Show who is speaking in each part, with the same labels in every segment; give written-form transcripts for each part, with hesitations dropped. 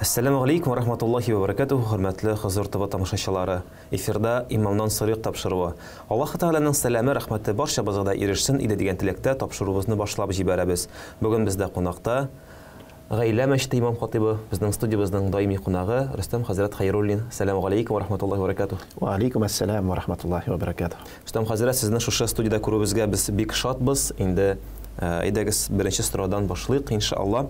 Speaker 1: Әссәламү галәйкүм вә рахматуллаһи вә бәрәкәтүһ, хөрмәтле Хозур ТВ тамашачылары! Эфирда Имамнан сорыйк тапшыруы. Аллаһы Тәгаләнең сәламе, рәхмәте барчабызга да ирешсен иде дигән теләктә тапшыруыбызны башлап җибәрәбез. Бүген бездә кунакта Гаилә мәчете имам-хатыйбы, безнең студиябезнең даими кунагы Рөстәм хәзрәт Хәйруллин. Сәламү галәйкүм вә рахматуллаһи вә бәрәкәтүһ.
Speaker 2: Вә алейкум әссәлам вә рахматуллаһи вә бәрәкәтүһ.
Speaker 1: Рөстәм хәзрәт, сезне шушы студиядә күрүебезгә без бик шатбыз. Инде әйдәгез беренче сораудан башлыйк, иншалла.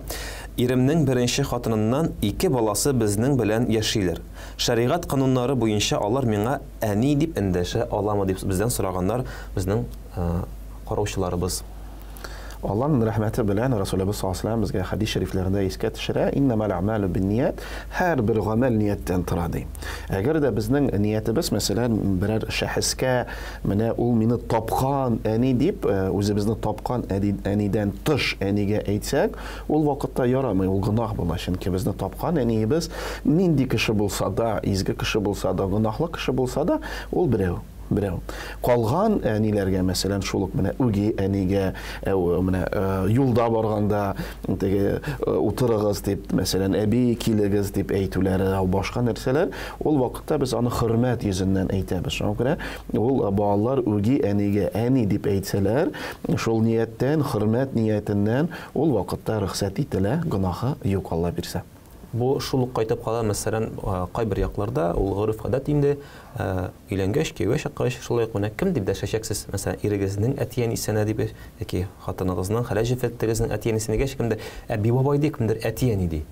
Speaker 1: Иремнең беренче хатыныннан ике баласы безнең белән яшиләр. Шәригать кануннары буенча алар миңа әни дип эндәшә аламы дип бездән сораганнар безнең караучыларыбыз.
Speaker 2: Алланың рәхмәте белән Расулебез саллаллаһу алейһи безгә хәдис шәрифләрендә искә төшерә, иннәмәл әгъмалу бинният, һәрбер гамәл нияттән тора ди. Әгәр дә безнең ниятебез, мәсәлән, берәр шәхескә, менә ул мине тапкан әни дип, үзебезне тапкан әнидән тыш әнигә әйтсәк, ул вакытта ярамый, ул гөнаһ була, чөнки безне тапкан әниебез нинди кеше булса да, изге кеше булса да, гөнаһлы кеше булса да, ул берәү. Берәү. Калган әниләргә, мәсәлән, шул ук менә үги әнигә, менә юлда барганда теге утырыгыз дип, мәсәлән, әби килегез дип әйтүләре, башка нәрсәләр, ул вакытта без аны хөрмәт йөзеннән әйтәбез. Шуңа күрә ул балалар үги әнигә әни дип әйтсәләр, шул нияттән, хөрмәт ниятеннән ул вакытта рөхсәт ителә, гөнаһы юк, Алла бирсә.
Speaker 1: Бу шул ук кайтып кала, мәсәлән, кайбер якларда ул гореф-гадәт инде, өйләнгәч, кияүгә чыккач, шулай ук менә кем дип дәшәчәксез, мәсәлән, ирегезнең әти-әнисенә дип, яки хатыныгызның, хәләл җефетегезнең әти-әнисенә дигәч, кемдер әби-бабай ди, кемдер әти-әни ди.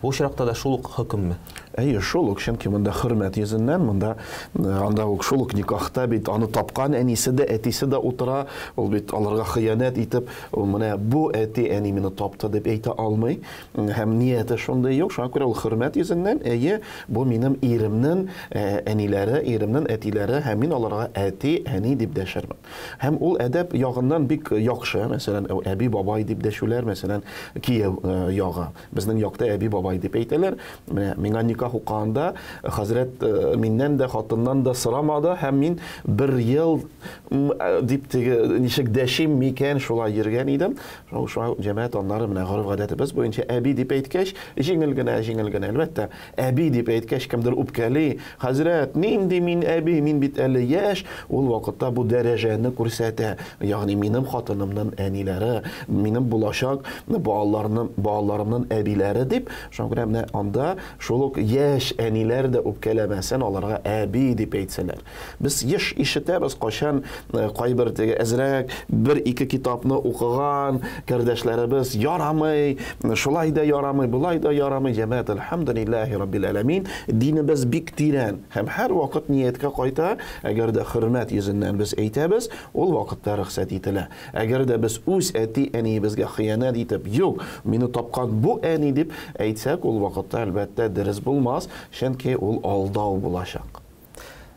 Speaker 1: Бу очракта да шул ук хөкемме?
Speaker 2: Әйе, шул ук, чөнки монда хөрмәт йөзеннән, монда анда ук шул ук никахта бит аны тапкан әнисе дә, әтисе дә утыра, ул бит аларга хыянәт итеп, ул менә бу әти-әни мине тапты дип әйтә алмый. Һәм нияте шундый юк, шуңа күрә ул хөрмәт йөзеннән, әйе, бу минем иремнең әниләре, иремнең әтиләре, һәм мин аларга әти, әни дип дәшермен. Һәм ул әдәп ягыннан бик яхшы, мәсәлән, әби, бабай дип дәшүләр, мәсәлән, кияү ягы. Безнең якта әби, бабай дип әйтәләр. Менә миңа никах укыганда хәзрәт миннән дә, хатыннан да сорамады, һәм мин бер ел дип теге ничек дәшим микән, шулай йөргән идем. Шуңа җәмәгать аннары менә гореф-гадәтебез буенча әби дип әйткәч, җиңел генә, җиңел генә, әлбәттә. Әби дип әйткәч, кемдер үпкәли, хәзрәт, нинди мин әби, мин бит әле яшь. Ул вакытта бу дәрәҗәне күрсәтә. Ягъни минем хатынымның әниләре, минем булачак балаларның, балаларымның әбиләре дип. Шуңа күрә менә анда шул ук яшь әниләр дә үпкәләмәсен, аларга әби дип әйтсәләр. Без еш ишетәбез, кайчан кайбер теге әзрәк бер-ике китапны укыган кардәшләребез ярамый, шулай да ярамый, болай да ярамый. Җәмәгать, әлхәмдүлилләһи раббил әләмин, динебез бик тирән һәм һәрвакыт нияткә кайта. Әгәр дә хөрмәт йөзеннән без әйтәбез, ул вакытта рөхсәт ителә. Әгәр дә без үз әти-әниебезгә хыянәт итеп, юк, мине тапкан бу әни дип әйтсәк, ул вакытта, әлбәттә, дөрес булмас, чөнки ул алдау булачак.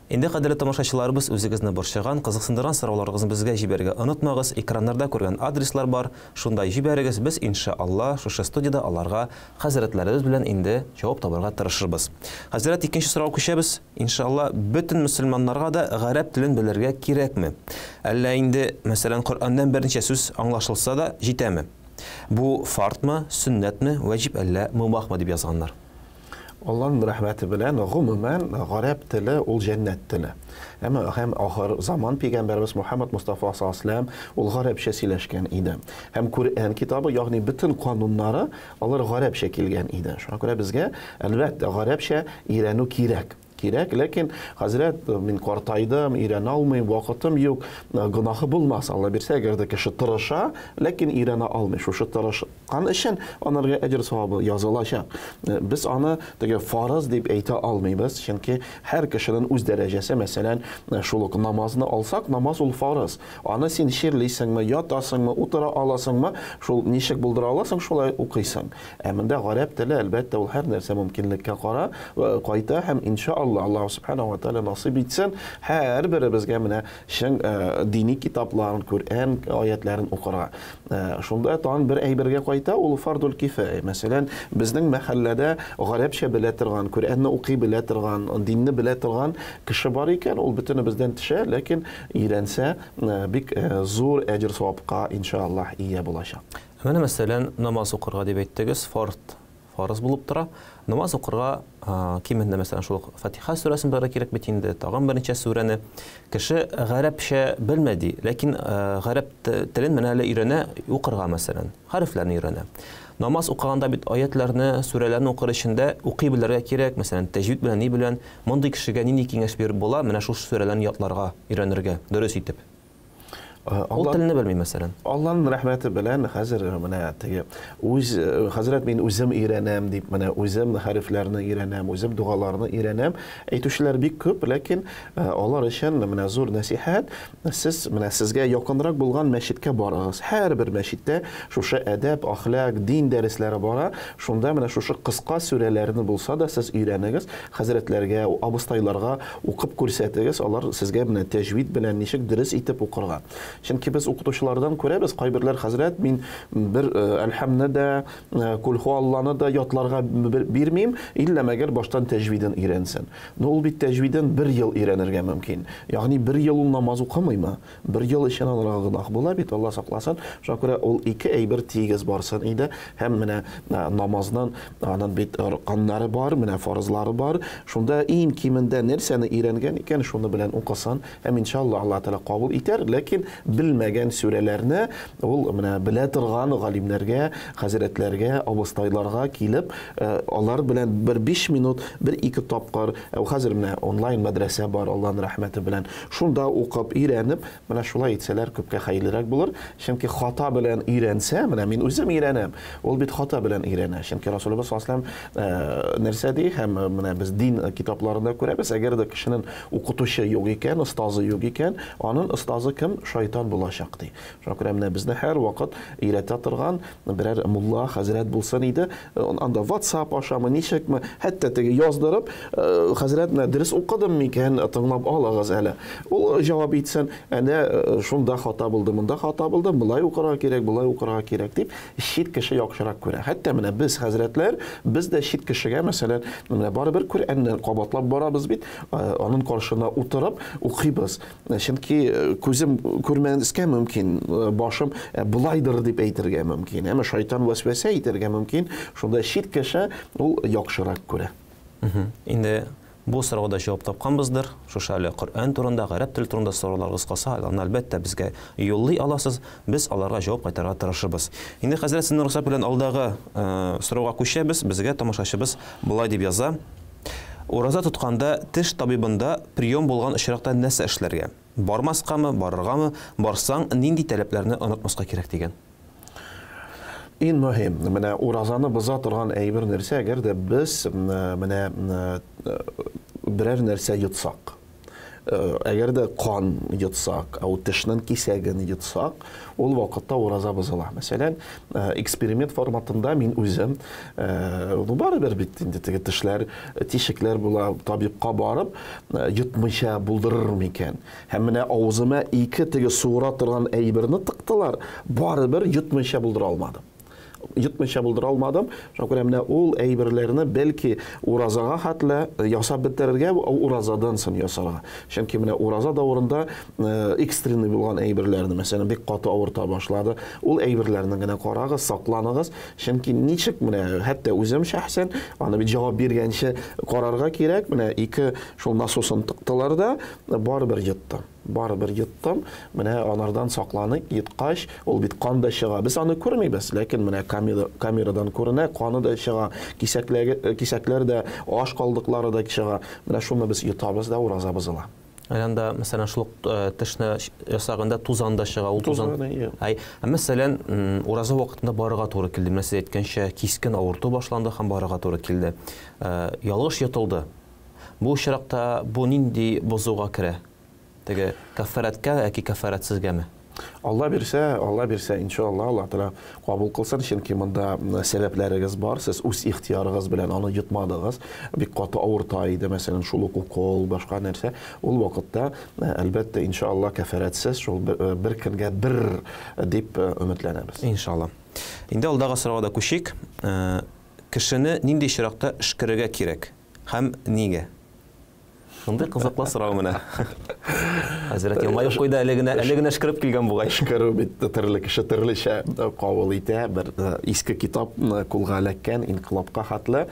Speaker 1: Инде, кадерле тамашачыларыбыз, үзегезне борчыган, кызыксындырган сорауларыгызны безгә җибәрергә онытмагыз. Экраннарда күргән адреслар бар, шунда җибәрегез. Без, инша Алла, шушы студиядә аларга хәзрәтләребез белән инде җавап табарга тырышырбыз. Хәзрәт, икенче сорауга күчәбез. Инша Алла, бөтен мөселманнарга да гарәп телен белергә кирәкме? Әллә инде, мәсәлән, Коръәннән берничә сүз аңлашылса да җитәме? Бу фардмы, сөннәтме, вәҗиб әллә мубахмы дип язганнар.
Speaker 2: Алланың рәхмәте белән, гомумән, гарәп теле ул җәннәт теле. Әмма һәм ахыр заман пәйгамбәребез Мухаммад Мустафа саллаллаһу ул гарәпчә сөйләшкән иде. Һәм Коръән китабы, ягъни бөтен кануннары алар гарәпчә килгән иде. Шуңа күрә безгә, әлбәттә, гарәпчә өйрәнү кирәк. Кирәк, ләкин, хәзрәт, мин картайдым, өйрәнә алмыйм, вакытым юк, гөнаһы булмас, Алла бирсә, әгәр дә кеше тырыша, ләкин өйрәнә алмый. Шушы тырышкан өчен анарга әҗер савабы язылачак. Без аны теге фарыз дип әйтә алмыйбыз, чөнки һәр кешенең үз дәрәҗәсе, мәсәлән, шул ук намазны алсак, намаз ул фарыз. Аны син чирлисеңме, ятасыңмы, утыра аласыңмы, шул ничек булдыра аласың, шулай укыйсың. Ә монда гарәп теле, әлбәттә, ул һәр нәрсә мөмкинлеккә кара, кайта һәм иншалла Аллаһу субханаһу ва тааля насыйп итсен, һәрберебезгә менә чын дини китапларын, Коръән аятларын укырга. Шунда тагын бер әйбергә кайта, ул фардул кифая. Мәсәлән, безнең мәхәлләдә гарәпчә белә торган, Коръәнне укый белә торган, динне белә торган кеше бар икән, ул бөтенебездән төшә, ләкин өйрәнсә, бик зур әҗер-савапка иншаллаһ ия булачак.
Speaker 1: Менә, мәсәлән, намаз укырга дип әйттегез, фард, фарыз булып тора. Намаз укырга кимендә, мәсәлән, шул ук Фатиха сүрәсен белергә кирәк бит инде, тагын берничә сүрәне. Кеше гарәпчә белмәде, ләкин гарәп телен менә әле өйрәнә укырга, мәсәлән, хәрефләрне өйрәнә. Намаз укыганда бит аятьләрне, сүрәләрне укыр өчен дә укый белергә кирәк, мәсәлән, тәҗвид белән, ни белән. Мондый кешегә нинди киңәш биреп була, менә шул сүрәләрне ятларга, өйрәнергә, дөрес итеп? Ул телне белми, мәсәлән.
Speaker 2: Алланың рәхмәте белән хәзер менә теге үз хәзрәт мин үзем өйрәнәм дип, менә үзем хәрефләрне өйрәнәм, үзем догаларны өйрәнәм. Әйтүчеләр бик күп, ләкин алар өчен менә зур нәсихәт, сез менә сезгә якынрак булган мәчеткә барыгыз. Һәрбер мәчеттә шушы әдәп, әхлак, дин дәресләре бара. Шунда менә шушы кыска сүрәләрне булса да сез өйрәнегез, хәзрәтләргә, абыстайларга Укып күрсәтегез, алар сезгә менә тәҗвид белән ничек дөрес итеп укырга. Чөнки без укытучылардан күрәбез, кайберләр хәзрәт, мин бер Әлхәмне дә, Кульху Алланы да ятларга бирмим, иллә мәгәр баштан тәҗвиден өйрәнсен. Но ул бит тәҗвиден бер ел өйрәнергә мөмкин. Ягъни бер ел ул намаз укымыймы? Бер ел өчен аларга гөнаһ була бит, Алла сакласын. Шуңа күрә ул ике әйбер тигез барсын иде. Һәм менә намазның аның бит каннары бар, менә фарызлары бар. Шунда иң кимендә нәрсәне өйрәнгән икән, шуны белән укысын. Һәм иншалла Алла Тәгалә кабул итәр. Ләкин белмәгән сүрәләрне ул менә белә торган галимнәргә, хәзрәтләргә, абыстайларга килеп, алар белән бер 5 минут, бер-ике тапкыр, хәзер менә онлайн мәдрәсә бар, Алланың рәхмәте белән. Шунда укып, өйрәнеп, менә шулай итсәләр күпкә хәерлерәк булыр. Чөнки хата белән өйрәнсә, менә мин үзем өйрәнәм, ул бит хата белән өйрәнә. Чөнки Расулыбыз саллаллаһу алейһи ва нәрсә ди, һәм менә без дин китапларында күрәбез, әгәр дә кешенең укытучы юк икән, остазы юк икән, аның остазы кем? Шайтан булачак ди. Шуңа күрә менә безне һәрвакыт өйрәтә торган берәр мулла, хәзрәт булсын иде. Анда WhatsApp ашамы, ничекме, хәтта теге яздырып, хәзрәт менә дөрес укыдым микән, тыңлап алыгыз әле. Ул җавап итсен, әнә шунда хата булды, монда хата булды, болай укырга кирәк, болай укырга кирәк дип, чит кеше яхшырак күрә. Хәтта менә без хәзрәтләр, без дә чит кешегә, мәсәлән, менә барыбер Коръәнне кабатлап барабыз бит, аның каршына утырып укыйбыз. Чөнки күзем күрмәскә мөмкин, башым болайдыр дип әйтергә мөмкин. Әмма шайтан вәсвәсә итәргә мөмкин. Шунда чит кеше ул яхшырак күрә.
Speaker 1: Инде бу сорауга да җавап тапканбыздыр. Шушы әле Коръән турында, гарәп теле турында сорауларыгыз калса, аны әлбәттә безгә юллый аласыз. Без аларга җавап кайтарырга тырышырбыз. Инде хәзрәт сезнең рөхсәт белән алдагы сорауга күчәбез. Безгә тамашачыбыз болай дип яза. Ураза тотканда теш табибында прием булган очракта нәрсә эшләргә? Бармаскамы, барыргамы, барсаң, нинди таләпләрне онытмаска кирәк дигән.
Speaker 2: Иң мөһим, менә уразаны боза торган әйбер нәрсә, әгәр дә без менә берәр нәрсә йотсак. Әгәр дә кан йотсак, ә тешнең кисәген йотсак, ул вакытта ураза бозыла. Мәсәлән, эксперимент форматында мин үзем, ну барыбер бит инде теге тешләр, тишекләр була, табибка барып, йотмыйча булдырыр микән? Һәм менә авызыма ике теге суыра торган әйберне тыктылар, барыбер йотмыйча булдыра алмадым. Йотмыйча булдыра алмадым. Шуңа күрә менә ул әйберләрне бәлки уразага хәтле ясап бетерергә, уразадан соң ясарга. Чөнки менә ураза дәверендә экстренный булган әйберләрне, мәсәлән, бик каты авырта башлады. Ул әйберләрне генә карагыз, сакланыгыз. Чөнки ничек менә хәтта үзем шәхсән аны бит җавап биргәнче карарга кирәк. Менә ике шул насосын тыктылар да, барыбер йоттым. Барыбер йоттым. Менә анардан сакланыйк, йоткач, ул бит кан да чыга. Без аны күрмибез, ләкин менә камера, камерадан күренә, каны да чыга, кисәкләге, кисәкләр дә, аш калдыклары да чыга. Менә шуны без йотабыз да, ураза бозыла.
Speaker 1: Әле анда, мәсәлән, шул ук тешне ясаганда тузан да чыга, ул тузан. Әй, ә мәсәлән, ураза вакытында барырга туры килде. Менә сез әйткәнчә, кискен авырту башланды һәм барырга туры килде. Ялгыш йотылды. Бу очракта бу нинди бозуга керә? Теге кәффарәткә яки кәффарәтсезгәме?
Speaker 2: Алла бирсә, Алла бирсә, иншалла, Алла Тәгалә кабул кылсын, чөнки монда сәбәпләрегез бар, сез үз ихтыярыгыз белән аны йотмадыгыз. Бик каты авырта иде, мәсәлән, шул ук укол, башка нәрсә. Ул вакытта, әлбәттә, иншалла, кәффарәтсез, шул бер көнгә бер дип өметләнәбез.
Speaker 1: Иншалла. Инде алдагы сорауга да күчик. Кешене нинди очракта өшкерергә кирәк? Һәм нигә? Шундый кызыклы сорау менә. Хәзрәт елмаеп куйды, әле генә, әле генә өшкереп килгән бугай.
Speaker 2: Өшкерү бит төрле кеше төрлечә кабул итә. Бер иске китап кулга эләккән инкыйлабка хәтле.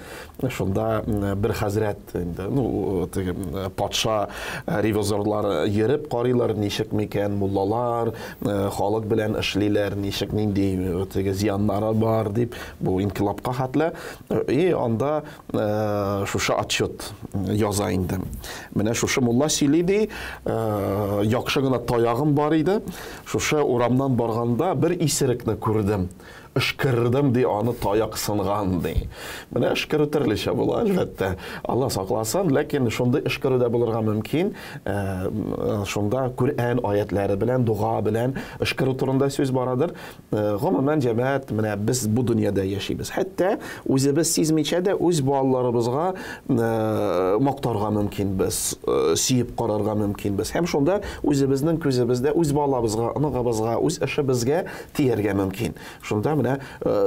Speaker 2: Шунда бер хәзрәт инде, ну, теге патша ревизорлары йөреп карыйлар, ничек микән муллалар халык белән эшлиләр, ничек нинди теге зыяннары бар дип, бу инкыйлабка хәтле. И анда шушы отчет яза инде. Менә шушы мулла сөйли ди, яхшы гына таягым бар иде. Шушы урамнан барганда бер исерекне күрдем. Өшкердем ди, аны таяк сынган ди. Менә өшкерү төрлечә була, әлбәттә. Алла сакласын, ләкин шундый өшкерү дә булырга мөмкин. Шунда Коръән аятлары белән, дога белән өшкерү турында сүз барадыр. Гомумән, җәмәгать, менә без бу дөньяда яшибез. Хәтта үзебез сизмичә дә үз балаларыбызга мактарга мөмкинбез, сөеп карарга мөмкинбез. Һәм шунда үзебезнең күзебездә үз балабызга, оныгыбызга, үз эшебезгә тияргә мөмкин. Шунда менә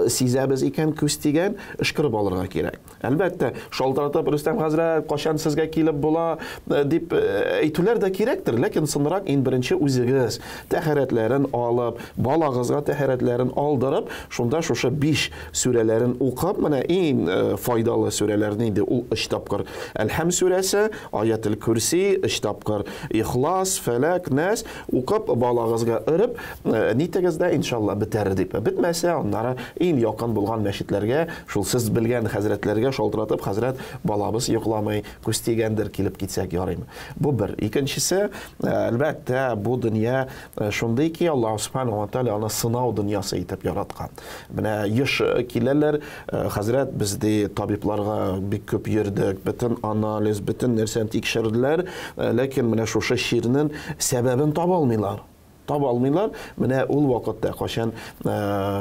Speaker 2: сизәбез икән, күз тигән, өшкереп алырга кирәк. Әлбәттә, шалтыратып, Рөстәм хәзрәт, кайчан сезгә килеп була, дип әйтүләр дә кирәктер, ләкин соңрак иң беренче үзегез тәһарәтләрен алып, балагызга тәһарәтләрен алдырып, шунда шушы 5 сүрәләрен укып, менә иң файдалы сүрәләр нинди? Ул 3 тапкыр Әлхәм сүрәсе, Аятел Күрси, 3 тапкыр Ихлас, Фәләк, Нәс укып, балагызга өреп, нитегез дә, иншалла, бетәр дип. Бетмәсә, аннары иң якын булган мәчетләргә, шул сез белгән хәзрәтләргә шалтыратып, хәзрәт, балабыз йокламый, күз тигәндер, килеп китсәк ярыймы? Бу бер. Икенчесе, әлбәттә, бу дөнья шундый ки, Аллаһ субханаһу ва тааля аны сынау дөньясы итеп яраткан. Менә еш киләләр, хәзрәт, без ди табибларга бик күп йөрдек, бөтен анализ, бөтен нәрсәне тикшерделәр, ләкин менә шушы чирнең сәбәбен таба алмыйлар. Таба алмыйлар. Менә ул вакытта кайчан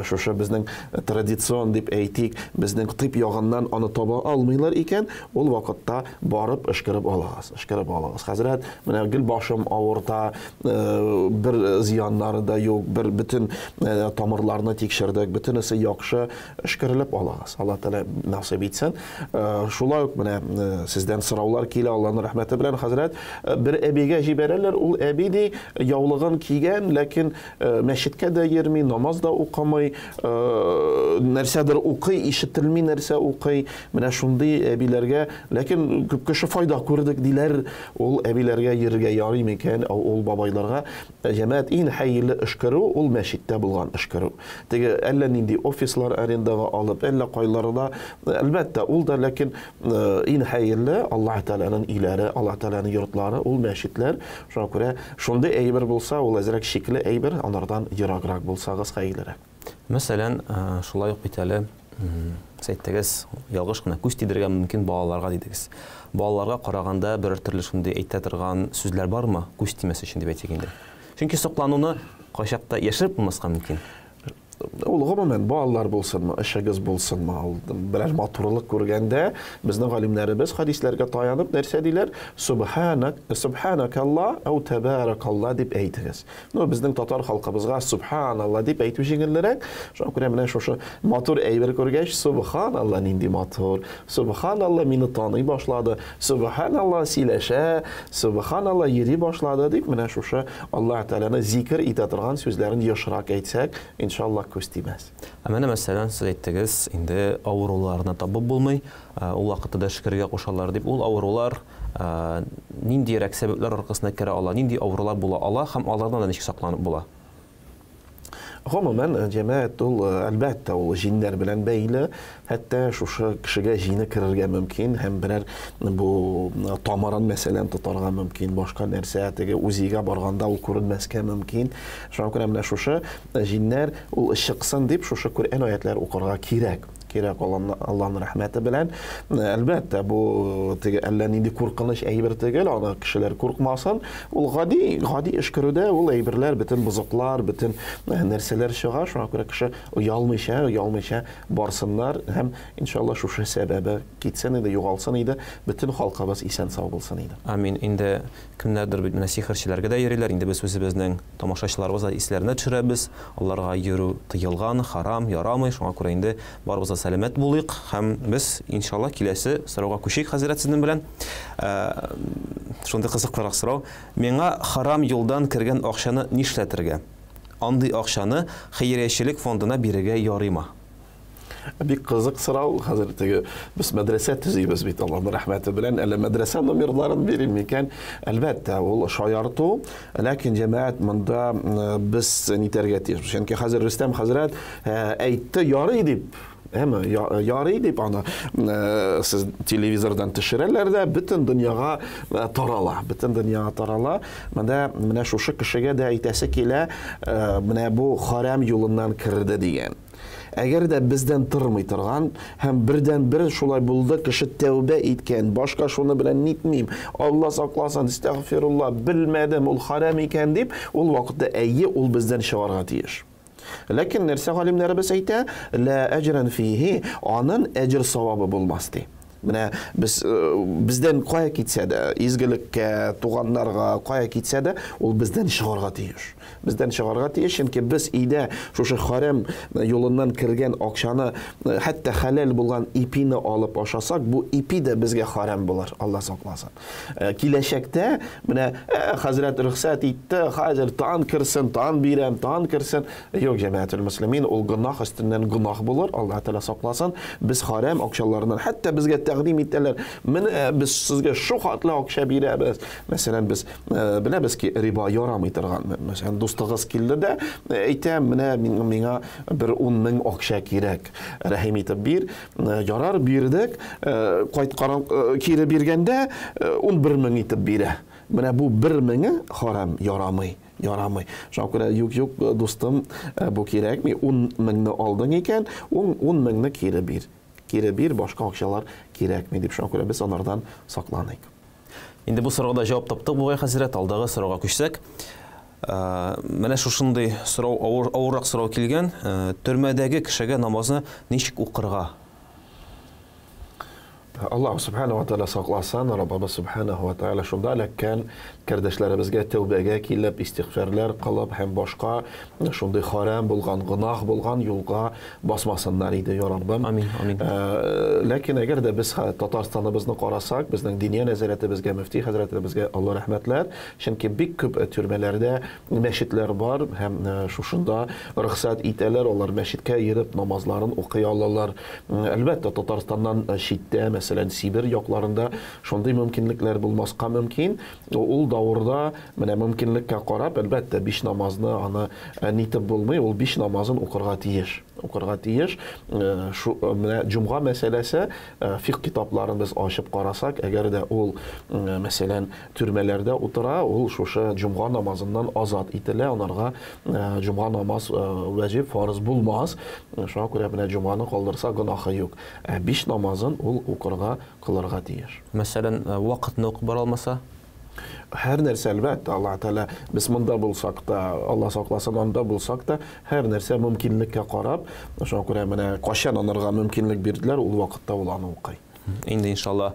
Speaker 2: шушы безнең традицион дип әйтик, безнең тип ягыннан аны таба алмыйлар икән, ул вакытта барып өшкереп алыгыз, өшкереп алыгыз. Хәзрәт, менә гел башым авырта, бер зыяннары да юк, бер бөтен тамырларны тикшердек, бөтенесе яхшы, өшкерелеп алыгыз. Алла Тәгалә насыйп итсен. Шулай ук менә сездән сораулар килә, Аллаһның рәхмәте белән, хәзрәт, бер әбигә җибәрәләр, ул әби ди, яулыгын кигән, ләкин мәчеткә дә йөрми, намаз да укымый, нәрсәдер укый, ишетелми нәрсә укый. Менә шундый әбиләргә, ләкин күп кеше файда күрдек диләр, ул әбиләргә йөрергә ярый микән, ул бабайларга? Җәмәгать, иң хәерле өшкерү ул мәчеттә булган өшкерү. Теге әллә нинди офислар арендага алып, әллә кайларда, әлбәттә, ул да, ләкин иң хәерле Аллаһ Тәгаләнең өйләре, Аллаһ Тәгаләнең йортлары, ул мәчетләр. Шуңа күрә шундый әйбер булса, ул әзрәк шикле әйбер, анардан ераграк булсагыз хәерлерәк.
Speaker 1: Мәсәлән, шулай ук бит әле, сез әйттегез, ялгыш кына күз тидерергә мөмкин балаларга дидегез. Балаларга караганда берәр төрле шундый әйтә торган сүзләр бармы, күз тимәс өчен дип әйтик инде. Чөнки соклануны кайчакта яшереп булмаска мөмкин.
Speaker 2: Ул гомумән балалар булсынмы, эшегез булсынмы, ул берәр матурлык күргәндә безнең галимнәребез хадисләргә таянып нәрсә диләр? Субханак, субханакалла ау табаракалла дип әйтегез. Ну, безнең татар халкыбызга субханалла дип әйтү җиңелрәк. Шуңа күрә менә шушы матур әйбер күргәч, субханалла нинди матур, субханалла мине таный башлады, субханалла сөйләшә, субханалла йөри башлады дип менә шушы Аллаһ Тәгаләне зикер итә торган сүзләрен ешрак әйтсәк, иншалла күз тимәс.
Speaker 1: Ә менә мәсәлән, сез әйттегез, инде авыруларны табып булмый, ул вакытта да шөкергә кушалар дип, ул авырулар ниндиерәк сәбәпләр аркасында керә ала, нинди авырулар була ала һәм алардан да ничек сакланып була?
Speaker 2: Гомумән, җәмәгать ул, әлбәттә, ул җиннәр белән бәйле. Хәтта шушы кешегә җине керергә мөмкин һәм берәр бу тамырын, мәсәлән, тотарга мөмкин, башка нәрсә, теге УЗИга барганда ул күренмәскә мөмкин. Шуңа күрә менә шушы җиннәр ул чыксын дип шушы Коръән аятлары укырга кирәк. Кирәк Аллаһның рәхмәте белән. Әлбәттә, бу теге әллә нинди куркыныч әйбер түгел, аны кешеләр куркмасын. Ул гади, гади өшкерүдә ул әйберләр, бөтен бозыклар, бөтен нәрсәләр чыга. Шуңа күрә кеше оялмыйча, оялмыйча барсыннар һәм иншалла шушы сәбәбе китсен иде, югалсын иде, бөтен халкыбыз исән-сау булсын иде.
Speaker 1: Амин. Инде кемнәрдер бит менә сихерчеләргә дә йөриләр. Инде без үзебезнең тамашачыларыбызга исләренә төшерәбез. Аларга йөрү тыелган, харам, ярамый. Шуңа күрә инде барыбыз да Сәламәт булыйк һәм без, иншалла, киләсе сорауга күчик, хәзрәт, сезнең белән. Шундый кызыклырак сорау. Миңа харам юлдан кергән акчаны нишләтергә? Андый акчаны хәйриячелек фондына бирергә ярыймы?
Speaker 2: Бик кызык сорау. Хәзер теге без мәдрәсә төзибез бит, Аллаһның рәхмәте белән. Әллә мәдрәсә номерларын бирим микән? Әлбәттә, ул шаярту. Ләкин җәмәгать монда без нитәргә тиеш. Чөнки хәзер Рөстәм хәзрәт әйтте, ярый дип, әме, ярый дип аны сез телевизордан төшерәләр дә, бөтен дөньяга тарала, бөтен дөньяга тарала. Менә менә шушы кешегә дә әйтәсе килә, менә бу харам юлыннан керде дигән. Әгәр дә бездән тормый торган һәм бердән-бер шулай булды, кеше тәүбә иткән, башка шуны белән нитмим, Алла сакласын, истәгъфирулла, белмәдем, ул харам икән дип, ул вакытта әйе, ул бездән чыгарга тиеш. Ләкин нәрсә галимнәребез әйтә? Лә әҗрән фихи, анын әҗер савабы булмас ди. Менә без бездән кая китсә дә, изгелеккә, туганнарга кая китсә дә, ул бездән чыгарга тиеш. Бездән чыгарга тиеш, чөнки без өйдә шушы харам юлыннан кергән акчаны, хәтта хәләл булган ипине алып ашасак, бу ипи дә безгә харам булыр, Алла сакласын. Киләчәктә менә хәзрәт рөхсәт итте, хәзер тан керсен, тан бирәм, тан керсен. Юк, җәмәгател мөслимин, ул гөнаһ өстеннән гөнаһ булыр, Аллаһ Тәгалә сакласын. Без харам акчаларыннан, хәтта безгә тәкъдим итәләр, менә без сезгә шу хәтле акча бирәбез. Мәсәлән, без беләбез ки, риба ярамый торган. Мәсәлән, дустыгыз килде дә, әйтә, менә миңа бер 10 мең акча кирәк. Рәхим итеп бир. Ярар, бирдек. Кайткан кире биргәндә 11 мең итеп бирә. Менә бу 1 меңе харам, ярамый, ярамый. Шуңа күрә юк, юк, дустым, бу кирәкми. 10 меңне алдың икән, 10 меңне кире бир. Кире бир, башка акчалар кирәкми дип. Шуңа күрә без анардан сакланыйк.
Speaker 1: Инде бу сорауга да җавап таптык бугай, хәзрәт, алдагы сорауга күчсәк. Менә шушындый сорау, авыр, авыррак сорау килгән. Төрмәдәге кешегә намазны ничек укырга?
Speaker 2: Аллаһ субханаһу ва тааля сакласын, Раббыбыз субханаһу ва тааля шунда эләккән кардәшләребезгә тәүбәгә килеп, истигъфарлар кылып һәм башка шундый харам булган, гөнаһ булган юлга басмасыннар иде, я Раббым.
Speaker 1: Амин, амин.
Speaker 2: Ләкин әгәр дә без Татарстаныбызны карасак, безнең диния нәзарәтебезгә, мөфти хәзрәтләребезгә Алла рәхмәтләр, чөнки бик күп төрмәләрдә мәчетләр бар һәм шушында рөхсәт итәләр, алар мәчеткә йөреп намазларын укый алалар. Әлбәттә, Татарстаннан читтә, мәсәлән, Сибир якларында шундый мөмкинлекләр булмаска мөмкин. Ул давырда менә мөмкинлеккә карап, әлбәттә, биш намазны аны нитеп булмый, ул биш намазын укырга тиеш. Укырга тиеш. Шу менә җомга мәсьәләсе, фикъ китапларын без ачып карасак, әгәр дә ул, мәсәлән, төрмәләрдә утыра, ул шушы җомга намазыннан азат ителә, анарга җомга намаз вәҗиб, фарыз булмас. Шуңа күрә менә җомганы калдырса гөнаһы юк. Ә биш намазын ул укырга, кылырга тиеш.
Speaker 1: Мәсәлән, вакытны укып бара алмаса?
Speaker 2: Һәр нәрсә, әлбәттә, Аллаһ Тәгалә, без монда булсак та, Алла сакласын, анда булсак та, һәр нәрсә мөмкинлеккә карап, шуңа күрә менә кайчан анарга мөмкинлек бирделәр, ул вакытта ул аны укый.
Speaker 1: Инде иншалла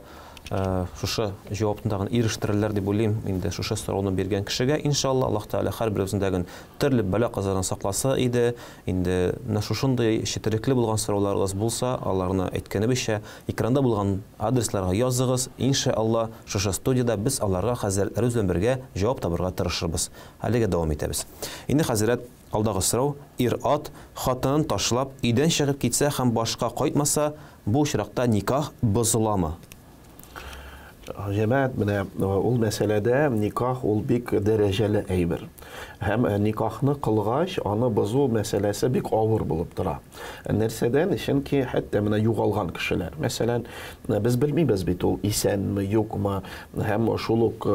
Speaker 1: шушы җавапны тагын ирештерерләр дип уйлыйм. Инде шушы сорауны биргән кешегә иншалла Аллаһ Тәгалә һәрберебезнең төрле бәла-казадан сакласа иде. Инде менә шушындый четерекле булган сорауларыгыз булса, аларны әйткәнебезчә, экранда булган адресларга языгыз. Иншалла, шушы студиядә без аларга хәзрәтләребез белән бергә җавап табырга тырышырбыз. Әлегә дәвам итәбез. Инде хәзрәт, алдагы сорау, ир-ат хатынын ташлап, өйдән чыгып китсә һәм башка кайтмаса, бу очракта никах бозыламы?
Speaker 2: Җәмәгать, менә ул мәсьәләдә никах ул бик дәрәҗәле әйбер. Һәм никахны кылгач, аны бозу мәсьәләсе бик авыр булып тора. Нәрсәдән? Чөнки хәтта менә югалган кешеләр. Мәсәлән, без белмибез бит ул исәнме, юкмы, һәм шул ук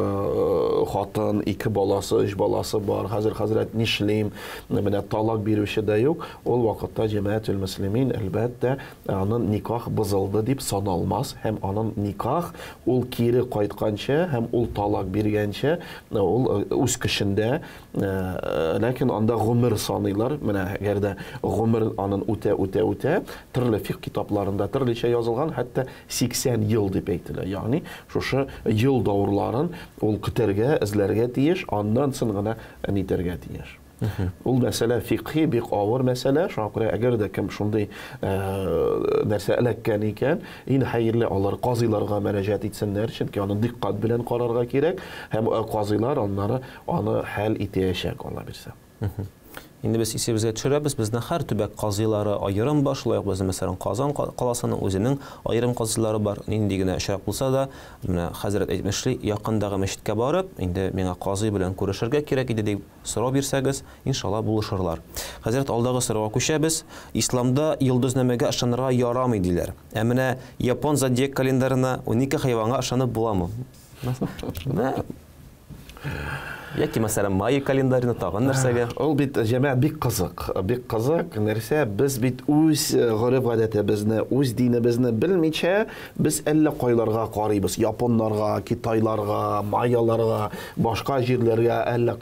Speaker 2: хатын, ике баласы, өч баласы бар. Хәзер хәзрәт нишлим? Менә талак бирүче дә юк. Ул вакытта җәмәгател мөслимин, әлбәттә, анын никах бозылды дип саналмас һәм анын никах ул кире кайтканчы һәм ул талак биргәнче ул үз көчендә, ләкин анда гомер саныйлар. Менә әгәр дә гомер анын үтә, үтә, үтә, төрле фикъ китапларында төрлечә язылган, хәтта 80 ел дип әйтелә. Ягъни шушы ел давырларын ул көтәргә, эзләргә тиеш, аннан соң гына нитәргә тиеш. Ул мәсьәлә фикъһи бик авыр мәсьәлә, шуңа күрә әгәр дә кем шундый нәрсә эләккән икән, иң хәерле алар казыйларга мөрәҗәгать итсеннәр, чөнки аны дикъкать белән карарга кирәк, һәм казыйлар аннары аны хәл итәячәк, Алла бирсә.
Speaker 1: Инде без исебезгә төшерәбез, безнең һәр төбәк казыйлары аерым бар, шулай ук безнең, мәсәлән, Казан каласының үзенең аерым казыйлары бар. Нинди генә очрак булса да, менә хәзрәт әйтмешли, якындагы мәчеткә барып, инде миңа казый белән күрешергә кирәк иде дип сорау бирсәгез, иншалла булышырлар. Хәзрәт, алдагы сорауга күчәбез. Исламда йолдызнамәгә ышанырга ярамый диләр. Ә менә япон зодиак календарына, 12 хайванга ышанып буламы? Менә Яки, мәсәлән, майя календарена тагын нәрсәгә?
Speaker 2: Ул бит, җәмәгать, бик кызык. Бик кызык нәрсә. Без бит үз гореф-гадәтебезне, үз динебезне белмичә, без әллә кайларга карыйбыз. Японнарга, китайларга, майяларга, башка җирләргә әллә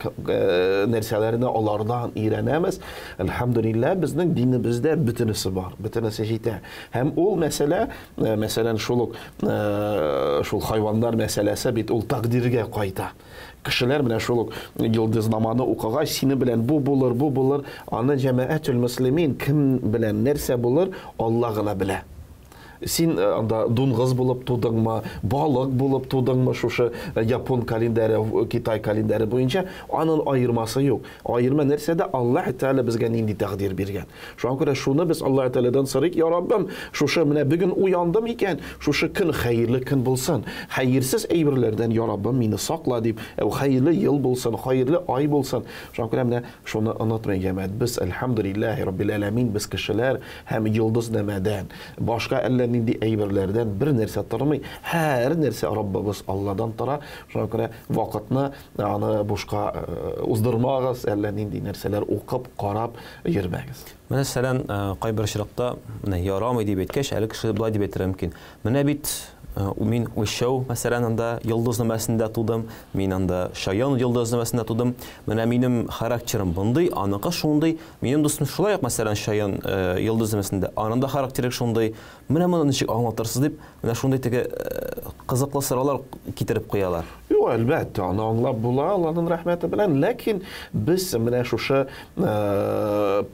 Speaker 2: нәрсәләрне алардан өйрәнәбез. Әлхәмдүлилләһ, безнең динебездә бөтенесе бар, бөтенесе җитә. Һәм ул мәсьәлә, мәсәлән, шул ук шул хайваннар мәсьәләсе бит ул тәкъдиргә кайта. Кешеләр менә шул ук йолдызнаманы укыгач, сине белән бу булыр, бу булыр, аны җәмәгатүл мөслимин кем белән нәрсә булыр, Алла гына белә. Син анда дуңгыз булып тудыңмы, балык булып тудыңмы, шушы япон календаре, китай календаре буенча аның аермасы юк. Аерма нәрсәдә? Аллаһ Тәгалә безгә нинди тәкъдир биргән. Шуңа күрә шуны без Аллаһ Тәгаләдән сорыйк, Я Раббым, шушы менә бүген уяндым икән, шушы көн хәерле көн булсын. Хәерсез әйберләрдән, Я Раббым, мине сакла дип, хәерле ел булсын, хәерле ай булсын. Шуңа күрә менә шуны онытмыйк, җәмәгать. Без, әлхәмдүлилләһи раббил әләмин, без кешеләр һәм йолдызнамәдән, башка әллә нинди әйберләрдән бер нәрсә тормый. Һәр нәрсә Раббыбыз Алладан тора. Шуңа күрә вакытны аны бушка уздырмагыз, әллә нинди нәрсәләр укып, карап йөрмәгез.
Speaker 1: Мәсәлән, кайбер очракта, менә ярамый дип әйткәч, әле кеше болай дип әйтергә мөмкин. Менә бит мин үлчәү, мәсәлән, анда йолдызнамәсендә тудым, мин анда чаян йолдызнамәсендә тудым. Менә минем характерым мондый, аныкы шундый. Минем дустым шулай ук, мәсәлән, чаян йолдызнамәсендә, аның да характеры шундый. Менә моны ничек аңлатырсыз дип, менә шундый теге кызыклы сораулар китереп куялар.
Speaker 2: Юк, әлбәттә, аны аңлап була, Аллаһның рәхмәте белән, ләкин без менә шушы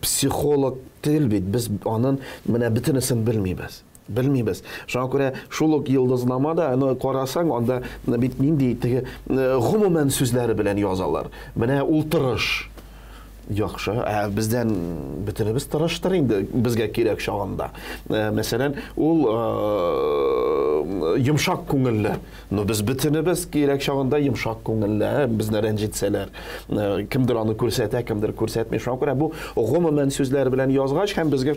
Speaker 2: психолог түгел бит, без аның менә бөтенесен белмибез. Белмибез. Шуңа күрә шул ук йолдызнама да, аны карасаң, анда бит нинди теге гомумән сүзләре белән язалар. Менә ул тырыш. Яхшы, ә бездән бөтенебез тырыштыр инде, безгә кирәк чагында. Мәсәлән, ул йомшак күңелле. Но без бөтенебез кирәк чагында йомшак күңелле, безне рәнҗетсәләр. Кемдер аны күрсәтә, кемдер күрсәтми. Шуңа күрә бу гомумән сүзләр белән язгач һәм безгә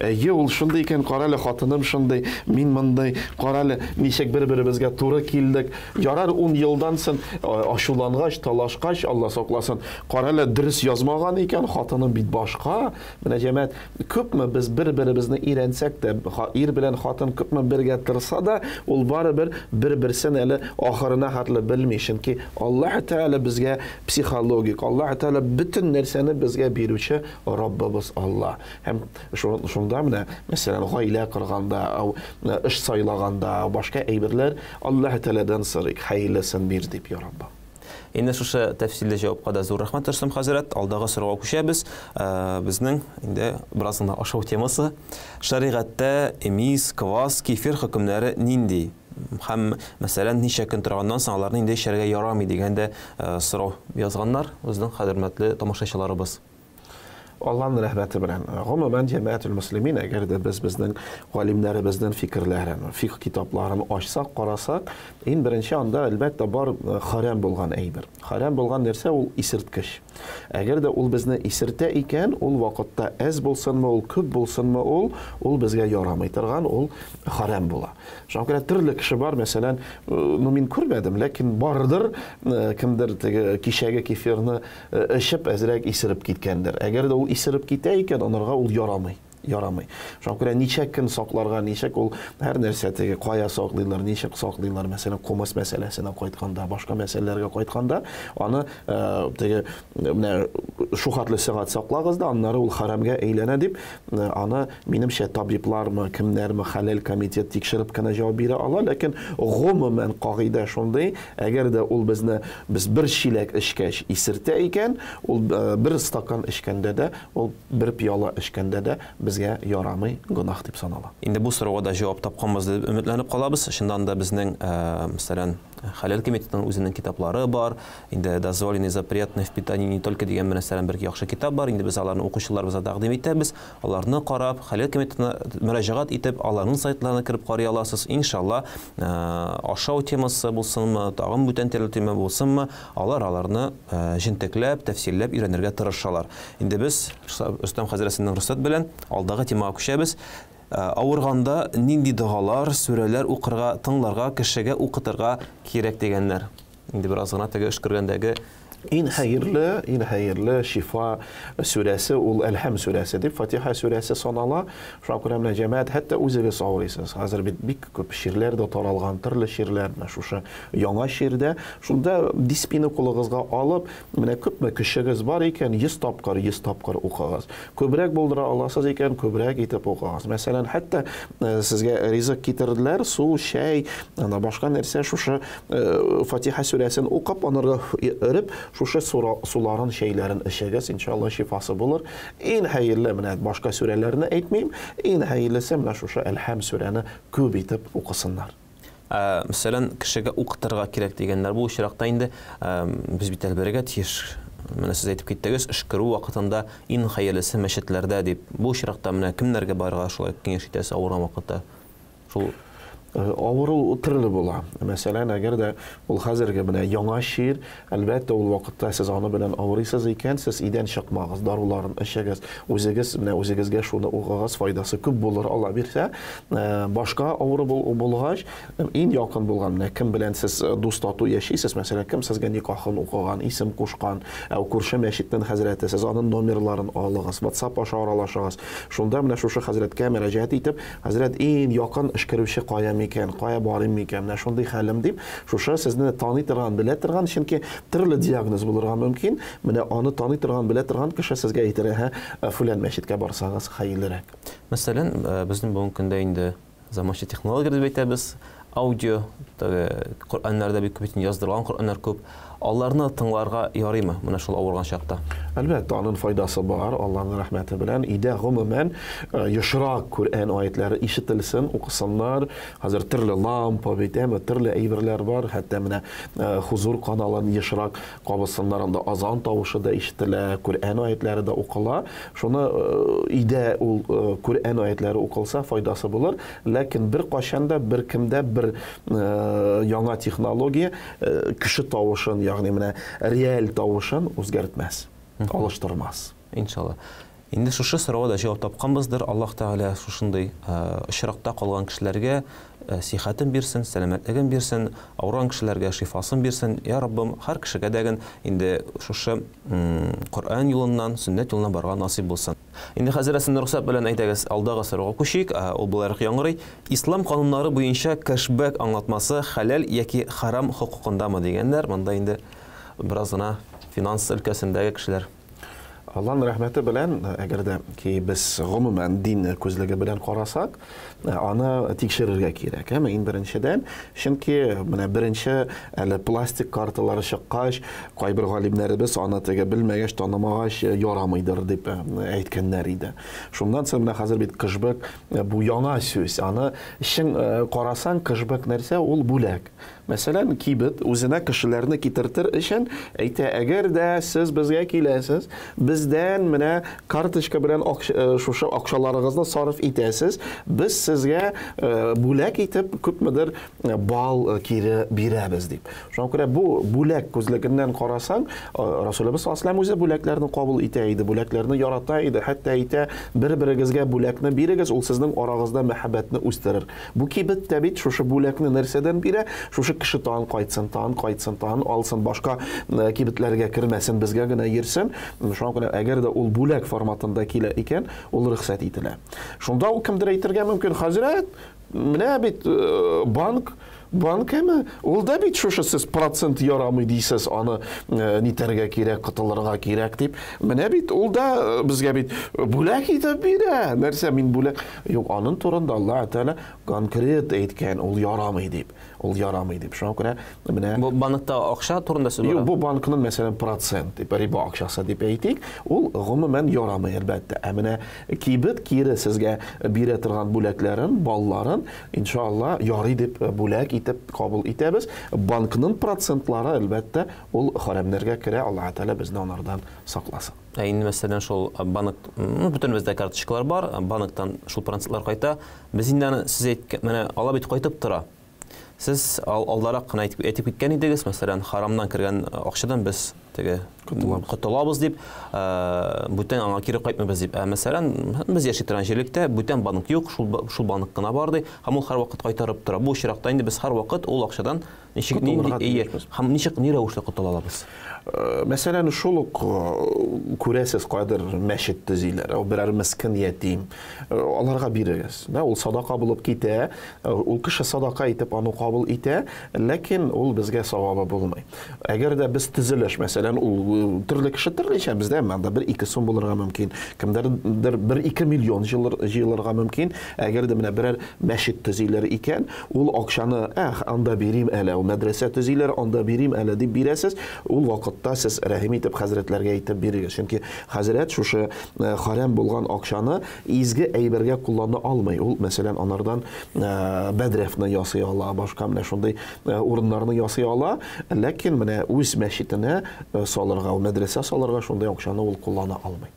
Speaker 2: әйе, ул шундый икән, карале, хатыным шундый, мин мондый, карале, ничек бер-беребезгә туры килдек. Ярар, 10 елдан соң ачулангач, талашкач, Алла сакласын, карале, дөрес язмаган икән, хатыным бит башка. Менә җәмәгать, күпме без бер-беребезне өйрәнсәк тә, ир белән хатын күпме бергә торса да, ул барыбер бер-берсен әле ахырына хәтле белми, чөнки Аллаһ Тәгалә безгә психологик, Аллаһ Тәгалә бөтен нәрсәне безгә бирүче Раббыбыз Аллаһ. Һәм шунда менә, мәсәлән, гаилә корганда, эш сайлаганда, башка әйберләр Аллаһ Тәгаләдән сорыйк, хәерлесен бир дип, я Раббым.
Speaker 1: Инде шушы тәфсилле җавапка да зур рәхмәт, Рөстәм хәзрәт. Алдагы сорауга күчәбез. Безнең инде бераз гына ашау темасы. Шәригатьтә эмис, квас, кефир хөкемнәре нинди? Һәм, мәсәлән, ничә көн торганнан соң аларны инде эчәргә ярамый дигән дә сорау язганнар безнең хөрмәтле тамашачыларыбыз.
Speaker 2: Аллаһның рәхмәте белән. Гомумән, җәмәгатүл мөслимин, әгәр дә без безнең галимнәребезнең фикерләрен, фикх китапларын ачсак, карасак, иң беренче анда, әлбәттә, бар харам булган әйбер. Харам булган нәрсә ул исерткеч. Әгәр дә ул безне исертә икән, ул вакытта әз булсынмы ул, күп булсынмы ул, ул безгә ярамый торган, ул харам була. Шуңа күрә төрле кеше бар, мәсәлән, ну мин күрмәдем, ләкин бардыр, кемдер теге кичәге кефирны Эчеп, әзрәк исереп киткәндер. Әгәр дә ул исереп китә икән, анарга ул ярамый. Ярамый. Шуңа күрә ничә көн сакларга, ничек ул һәр нәрсә теге кая саклыйлар, ничек саклыйлар, мәсәлән, кумыс мәсьәләсенә кайтканда, башка мәсьәләләргә кайтканда, аны теге менә шу хәтле сәгать саклагыз да, аннары ул хәрамгә әйләнә дип, аны минемчә табиблармы, кемнәрме, хәләл комитет тикшереп кенә җавап бирә ала, ләкин гомумән кагыйдә шундый, әгәр дә ул безне без бер чиләк эчкәч исертә икән, ул бер стакан эчкәндә дә ул бер пиала эчкәндә дә безгә ярамый, гөнаһ дип санала.
Speaker 1: Инде бу сорауга да җавап тапканбыз дип өметләнеп калабыз. Чыннан да безнең, мәсәлән, Хәләл комитетының үзенең китаплары бар. Инде Дозволенный запретный в питании не только дигән мәсәлән бер яхшы китап бар. Инде без аларны укучыларыбызга тәкъдим итәбез. Аларны карап, Хәләл комитетына мөрәҗәгать итеп, аларның сайтларына кереп карый аласыз. Иншалла, ашау темасы булсынмы, тагын бүтән төрле тема булсынмы, алар аларны җентекләп, тәфсилләп өйрәнергә тырышалар. Инде без Рөстәм хәзрәтнең рөхсәт белән алдагы темага күчәбез. Авырганда нинди догалар, сүрәләр укырга, тыңларга, кешегә укытырга кирәк дигәннәр. Инде бераз гына теге өшкергәндәге
Speaker 2: Иң хәерле, иң хәерле шифа сүрәсе ул Әлхәм сүрәсе дип Фатиха сүрәсе санала. Шуңа күрә менә җәмәгать хәтта үзегез авырыйсыз. Хәзер бит бик күп чирләр дә таралган, төрле чирләр, менә шушы яңа чирдә. Шунда диспины кулыгызга алып, Менә күпме көчегез бар икән, 100 тапкыр, 100 тапкыр укыгыз. Күбрәк булдыра аласыз икән, күбрәк итеп укыгыз. Мәсәлән, хәтта э, сезгә ризык китерделәр, су, чәй, ана башка нәрсә, шушы э, Фатиха сүрәсен укып, анарга өреп, шушы суларын, чәйләрен эчегез, иншалла шифасы булыр. Иң хәерле, менә башка сүрәләрне әйтмим, иң хәерлесе менә шушы Әлхәм сүрәне күп итеп укысыннар.
Speaker 1: Ә, мәсәлән, кешегә укытырга кирәк дигәннәр. Бу очракта инде без бит әле белергә тиеш. Менә сез әйтеп киттегез, өшкерү вакытында иң хәерлесе мәчетләрдә дип. Бу очракта менә кемнәргә барырга шулай киңәш итәсез авырган вакытта? Шул
Speaker 2: Авыру төрле була. Мәсәлән, әгәр дә ул хәзерге менә яңа чир, әлбәттә, ул вакытта сез аны белән авырыйсыз икән, сез өйдән чыкмагыз, даруларын эчегез, үзегез менә үзегезгә шуны укыгыз, файдасы күп булыр, Алла бирсә. Башка авыру булгач, иң якын булган, менә кем белән сез дус тату яшисез, мәсәлән, кем сезгә никахын укыган, исем кушкан, ә күрше мәчетнең хәзрәте, сез аның номерларын алыгыз, WhatsApp аша аралашыгыз. Шунда менә шушы хәзрәткә мөрәҗәгать итеп, хәзрәт, иң якын өшкерүче кая микән, кая барыйм микән, менә шундый хәлем дип, шушы сезне таный торган, белә торган, чөнки төрле диагноз булырга мөмкин, менә аны таный торган, белә торган кеше сезгә әйтер, әһә, фүлән мәчеткә барсагыз хәерлерәк.
Speaker 1: Мәсәлән, безнең бүгенге көндә инде заманча технология дип әйтәбез, аудио, теге Коръәннәр дә бик күп бит, яздырылган Коръәннәр күп. Аларны тыңларга ярыймы менә шул авырган чакта?
Speaker 2: Әлбәттә, аның файдасы бар, Аллаһның рәхмәте белән. Өйдә гомумән ешрак Коръән аятлары ишетелсен, укысыннар. Хәзер төрле лампа бит, әмма төрле әйберләр бар. Хәтта менә Хузур каналын ешрак кабызсыннар, анда азан тавышы да ишетелә, Коръән аятлары да укыла. Шуны өйдә ул Коръән аятлары укылса, файдасы булыр. Ләкин беркайчан да беркем дә бер яңа технология кеше тавышын, ягъни менә реаль тавышын үзгәртмәс, алыштырмас.
Speaker 1: Иншалла. Инде шушы сорауга да җавап тапканбыздыр. Аллаһ Тәгалә шушындый очракта калган кешеләргә сихәтен бирсен, сәламәтлеген бирсен, авырган кешеләргә шифасын бирсен. Я Раббым, һәр кешегә дә инде шушы Коръән юлыннан, сөннәт юлыннан барырга насыйп булсын. Инде хәзер сезнең рөхсәт белән әйдәгез, алдагы сорауга күчик. Ул болайрак яңгырый. Ислам кануннары буенча кэшбэк аңлатмасы хәләл яки харам хокукындамы дигәннәр. Монда инде бераз гына финанс өлкәсендәге кешеләр.
Speaker 2: Аллаһның рәхмәте белән, әгәр дә ки без гомумән дин күзлеге белән карасак, аны тикшерергә кирәк. Әмма иң беренчедән, чөнки менә беренче әле пластик карталары чыккач, кайбер галимнәребез аны теге белмәгәч, танымагач ярамыйдыр дип әйткәннәр иде. Шуннан соң менә хәзер бит кэшбэк бу яңа сүз. Аны чын карасаң, кэшбэк нәрсә? Ул бүләк. Мәсәлән, кибет үзенә кешеләрне китертер өчен әйтә, әгәр дә сез безгә киләсез, бездән менә карточка белән шушы акчаларыгызны сарыф итәсез, без сезгә бүләк итеп күпмедер балл кире бирәбез дип. Шуңа күрә бу бүләк күзлегеннән карасаң, Расулыбыз саллаллаһу алейһи ва сәлләм үзе бүләкләрне кабул итә иде, бүләкләрне ярата иде, хәтта әйтә, бер-берегезгә бүләкне бирегез, ул сезнең арагызда мәхәббәтне үстерер. Бу кибет тә бит шушы бүләкне нәрсәдән бирә? Шушы Ничек кеше тагын кайтсын, тагын кайтсын, тагын алсын, башка кибетләргә кермәсен, безгә генә йөрсен. Шуңа күрә әгәр дә ул бүләк форматында килә икән, ул рөхсәт ителә. Шунда ул кемдер әйтергә мөмкин, хәзрәт, менә бит банк, банк әме, ул да бит шушы сез процент ярамый дисез, аны нитәргә кирәк, котылырга кирәк дип. Менә бит ул да безгә бит бүләк итеп бирә. Нәрсә мин бүләк? Юк, аның турында Аллаһ Тәгалә конкрет әйткән, ул ярамый дип. Ул ярамый дип. Шуңа күрә менә
Speaker 1: бу банкта акча турында сүз бара.
Speaker 2: Юк, бу банкның, мәсәлән, процент дип, риба акчасы дип әйтик, ул гомумән ярамый, әлбәттә. Ә менә кибет кире сезгә бирә торган бүләкләрен, балларын, иншалла, ярый дип бүләк итеп кабул итәбез. Банкның процентлары, әлбәттә, ул хәрамнәргә керә. Аллаһ Тәгалә безне анардан сакласын.
Speaker 1: Ә инде, мәсәлән, шул банк, ну, бөтенебездә карточкалар бар, банктан шул процентлар кайта. Без инде аны, сез әйткән, менә ала бит кайтып тора. Сез алдарак кына әйтеп киткән идегез, мәсәлән, харамнан кергән акчадан без теге котылабыз дип, бүтән аңа кире кайтмыйбыз дип. Ә мәсәлән, без яши торган җирлектә бүтән банк юк, шул банк кына бар ди, һәм ул һәрвакыт кайтарып тора. Бу очракта инде без һәрвакыт ул акчадан ничек нинди һәм ничек ни рәвешле котыла алабыз?
Speaker 2: Мәсәлән, шул ук күрәсез, кайдыр мәчет төзиләр, берәр мескен ятим, аларга бирегез. Да, ул садака булып китә, ул кеше садака итеп аны кабул итә, ләкин ул безгә савабы булмый. Әгәр дә без төзелеш, мәсәлән, ул төрле кеше төрлечә, бездә монда 1-2 сум булырга мөмкин, кемдердер 1-2 миллион җыелырга мөмкин. Әгәр дә менә берәр мәчет төзиләр икән, ул акчаны, анда бирим әле, ул мәдрәсә төзиләр, анда бирим әле дип бирәсез, ул вакытта сез рәхим итеп хәзрәтләргә әйтеп бирегез. Чөнки хәзрәт шушы харам булган акчаны изге әйбергә куллана алмый. Ул, мәсәлән, анардан бәдрәфне ясый ала, башка менә шундый урыннарны ясый ала, ләкин менә үз мәчетенә салырга, ул мәдрәсә салырга шундый акчаны ул куллана алмый.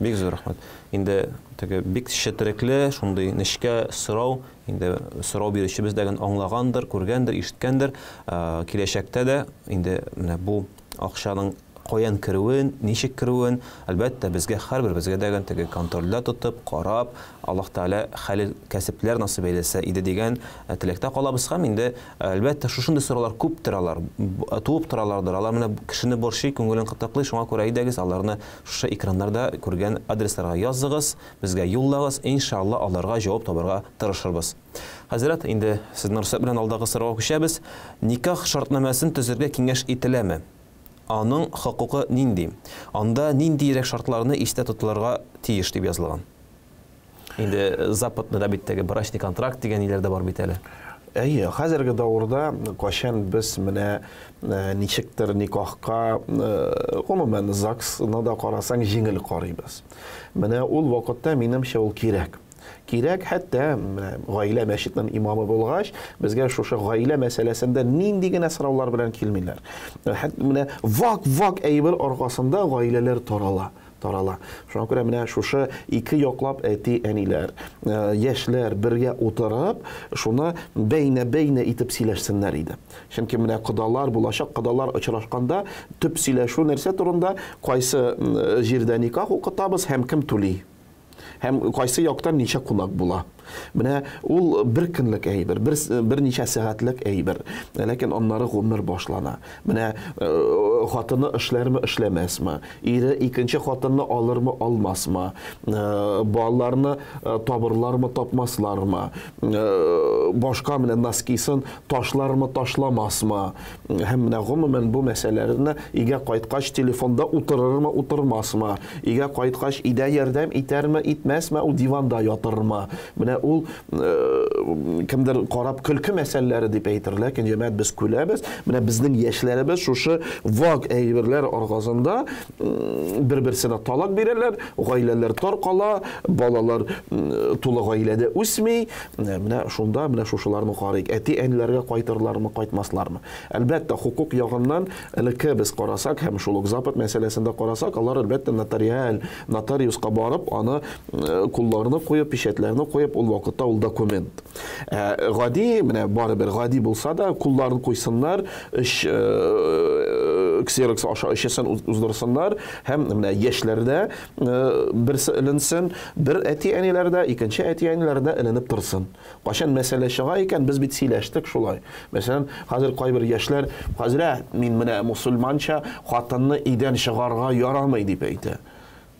Speaker 1: Бик зур рәхмәт. Инде теге бик четерекле, шундый нечкә сорау, инде сорау бирүчебез дә аңлагандыр, күргәндер, ишеткәндер. Киләчәктә дә инде менә бу акчаның каян керүен, ничек керүен, әлбәттә, безгә һәрберебезгә дә теге контрольдә тотып, карап, Аллаһ Тәгалә хәлил кәсепләр насыйп әйләсә иде дигән теләктә калабыз. Һәм инде, әлбәттә, шушындый сораулар күп торалар, туып торалардыр. Алар менә кешене борчый, күңелен кытыклый, шуңа күрә әйдәгез, аларны шушы экраннарда күргән адресларга языгыз, безгә юллагыз, иншалла, аларга җавап табарга тырышырбыз. Хәзрәт, инде сезнең рөхсәт белән алдагы сорауга күчәбез. Никах шартнамәсен төзергә киңәш ителәме? Аның хокукы нинди? Анда ниндирәк шартларны истә тотылырга тиеш дип язылган? Инде Западны да бит теге брачный контракт дигән ниләр дә бар бит әле.
Speaker 2: Әйе, хәзерге дәвердә кайчан без менә ничектер никахка, гомумән, ЗАГСны да карасаң, җиңел карыйбыз. Менә ул вакытта, минемчә, ул кирәк. Кирәк, хәтта гаилә мәчетенең имамы булгач, безгә шушы гаилә мәсьәләсендә нинди генә сораулар белән килмиләр. Хәтта менә вак-вак әйбер аркасында гаиләләр тарала. Тарала. Шуңа күрә менә шушы ике яклап әти-әниләр, яшьләр бергә утырып, шуны бәйнә-бәйнә итеп сөйләшсеннәр иде. Чөнки менә кодалар, булачак кодалар очрашканда төп сөйләшү нәрсә турында, кайсы җирдә никах укытабыз һәм кем түли. Һәм кайсы яктан ничә кунак була. Менә ул бер көнлек әйбер, берничә сәгатьлек әйбер. Ләкин аннары гомер башлана. Менә хатыны эшләрме, эшләмәсме? Ире икенче хатынны алырмы, алмасмы? Балаларны табырлармы, тапмаслармы? Башка менә носкисын ташлармы, ташламасмы? Һәм менә гомумән бу мәсьәләләрне өйгә кайткач телефонда утырырмы, утырмасмы? Өйгә кайткач өйдә ярдәм итәрме, итмәсме, ул диванда ятырмы? Менә ул кемдер карап көлке мәсьәләләре дип әйтер, ләкин җәмәгать без күләбез. Менә безнең яшьләребез шушы вак әйберләр аркасында бер-берсенә талак бирәләр, гаиләләр таркала, балалар тулы гаиләдә үсми. Менә шунда менә шушыларны карыйк. Әти-әниләргә кайтырлармы, кайтмаслармы? Әлбәттә, хукук ягыннан элекке без карасак һәм шул ук Запад мәсьәләсендә карасак, алар әлбәттә нотариаль, нотариуска барып, аны кулларны куеп, печатьләрне куеп, ул вакытта ул документ. Гади, менә барыбер гади булса да, кулларын куйсыннар, өч ксерокс аша өчесен уздырсыннар һәм менә яшьләрдә берсе эленсен, бер әти-әниләрдә, икенче әти-әниләрдә эленеп торсын. Кайчан мәсьәлә чыга икән, без бит сөйләштек шулай. Мәсәлән, хәзер кайбер яшьләр, хәзрәт, мин менә мусульманча хатынны өйдән чыгарга ярамый дип әйтә.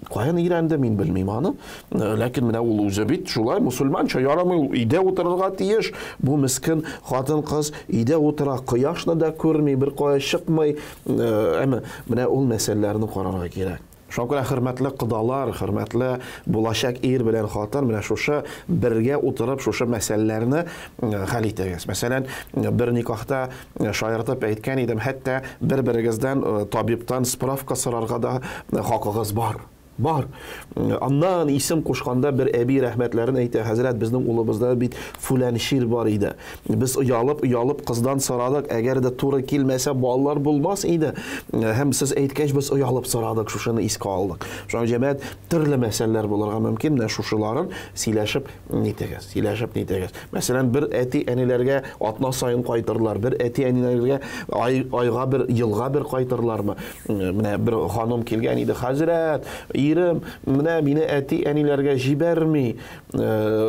Speaker 2: Каян өйрәнде, мин белмим аны. Ләкин менә ул үзе бит шулай мусульманча ярамый, ул өйдә утырырга тиеш. Бу мескен хатын-кыз өйдә утыра, кояшны да күрми, бер кая чыкмый. Әмма менә ул мәсьәләләрне карарга кирәк. Шуңа күрә хөрмәтле кодалар, хөрмәтле булачак ир белән хатын, менә шушы бергә утырып, шушы мәсьәләләрне хәл итегез. Мәсәлән, бер никахта шаяртып әйткән идем, хәтта бер-берегездән табибтан справка сорарга да хакыгыз бар. Бар. Аннан исем кушканда бер әби рәхмәтләрен әйтә, хәзрәт, безнең улыбызда бит фүлән чир бар иде. Без оялып, оялып кыздан сорадык, әгәр дә туры килмәсә, балалар булмас иде. Һәм сез әйткәч, без оялып сорадык, шушыны искә алдык. Шуңа җәмәгать төрле мәсьәләләр булырга мөмкин, менә шушыларын сөйләшеп нитегез, сөйләшеп нитегез. Мәсәлән, бер әти-әниләргә атна саен кайтырлар, бер әти-әниләргә ай, айга бер, елга бер кайтырлармы? Менә бер ханым килгән иде, хәзрәт, ирем, менә мине әти-әниләргә җибәрми,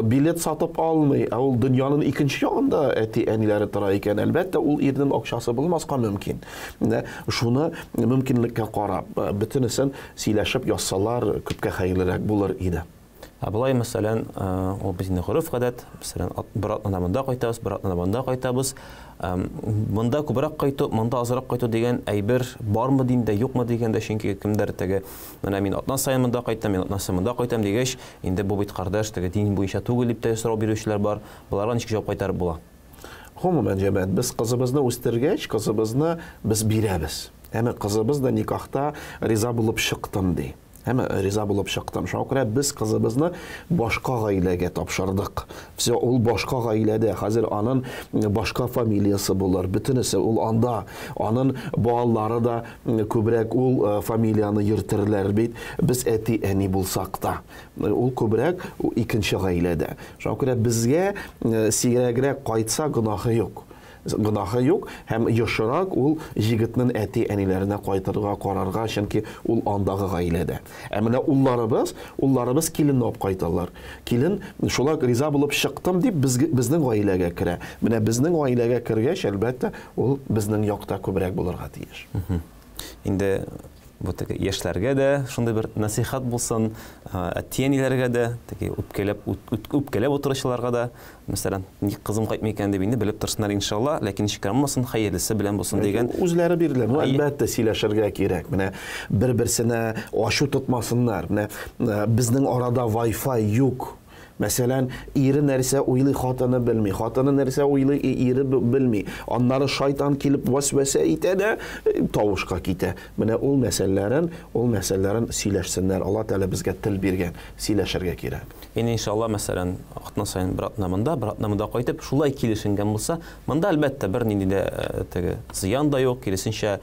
Speaker 2: билет сатып алмый, ә ул дөньяның икенче ягында әти-әниләре тора икән, әлбәттә, ул ирнең акчасы булмаска мөмкин. Менә шуны мөмкинлеккә карап, бөтенесен сөйләшеп язсалар, күпкә хәерлерәк булыр иде.
Speaker 1: Ә болай, мәсәлән, ул бит инде гореф-гадәт, мәсәлән, бер атнада монда кайтабыз, бер атнада монда кайтабыз. Монда күбрәк кайту, монда азрак кайту дигән әйбер бармы диндә, юкмы дигәндә, чөнки кемдер теге, менә мин атна саен монда кайтам, мин атна саен монда кайтам дигәч, инде бу бит кардәш, теге дин буенча түгел дип тә сорау бирүчеләр бар. Боларга ничек җавап кайтарып була?
Speaker 2: Гомумән, җәмәгать, без кызыбызны үстергәч, кызыбызны без бирәбез. Әмма кызыбыз да никахта риза булып чыктым ди. Әмма риза булып чыктым. Шуңа күрә без кызыбызны башка гаиләгә тапшырдык. Все, ул башка гаиләдә. Хәзер анын башка фамилиясе булыр. Бөтенесе ул анда. Анын балалары да күбрәк ул фамилияне йөртерләр бит. Без әти-әни булсак та. Ул күбрәк икенче гаиләдә. Шуңа күрә безгә сирәгрәк кайтса гөнаһы юк. Гөнаһы юк, һәм ешрак ул җегетнең әти-әниләренә кайтырга, карарга, чөнки ул андагы гаиләдә. Ә менә улларыбыз, улларыбыз киленне алып кайталар. Килен шулай риза булып чыктым дип безнең гаиләгә керә. Менә безнең гаиләгә кергәч, әлбәттә, ул безнең якта күбрәк булырга тиеш.
Speaker 1: Инде бу теге яшьләргә дә шундый бер насыйхат булсын, әти-әниләргә дә, теге үпкәләп, үпкәләп утыручыларга да, мәсәлән, ник кызым кайтмый икән дип инде белеп торсыннар иншалла, ләкин ничек кенә булмасын, хәерлесе белән булсын дигән.
Speaker 2: Үзләре бирелә. Ну, әлбәттә, сөйләшергә кирәк. Менә бер-берсенә ачу тотмасыннар. Менә безнең арада Wi-Fi юк. Мәсәлән, ире нәрсә уйлый, хатыны белми. Хатыны нәрсә уйлый, ире белми. Аннары шайтан килеп вәсвәсә итә дә, тавышка китә. Менә ул мәсьәләләрен, ул мәсьәләләрен сөйләшсеннәр. Алла Тәгалә безгә тел биргән, сөйләшергә кирәк.
Speaker 1: Инде иншалла, мәсәлән, атна саен бер атна монда, бер атна монда кайтып, шулай килешенгән булса, монда әлбәттә бернинди дә теге зыян да юк, киресенчә,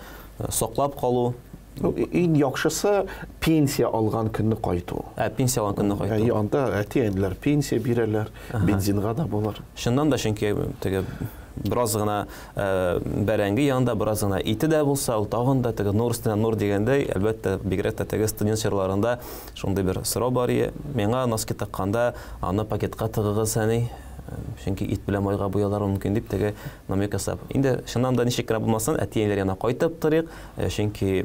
Speaker 1: саклап калу.
Speaker 2: Иң яхшысы пенсия алган көнне кайту.
Speaker 1: Ә, пенсия алган көнне кайту.
Speaker 2: Әйе, анда әти-әниләр пенсия бирәләр, бензинга да булыр.
Speaker 1: Чыннан да, чөнки теге бераз гына бәрәңге янында бераз гына ите дә булса, ул тагын да теге нур өстенә нур дигәндәй, әлбәттә, бигрәк тә теге студент чорларында шундый бер сорау бар иде. Миңа носки такканда аны пакетка тыгыгыз, әни, чөнки ит белән майга буялар мөмкин дип теге намек ясап. Инде чыннан да ничек кенә булмасын, әти-әниләр янына кайтып торыйк, чөнки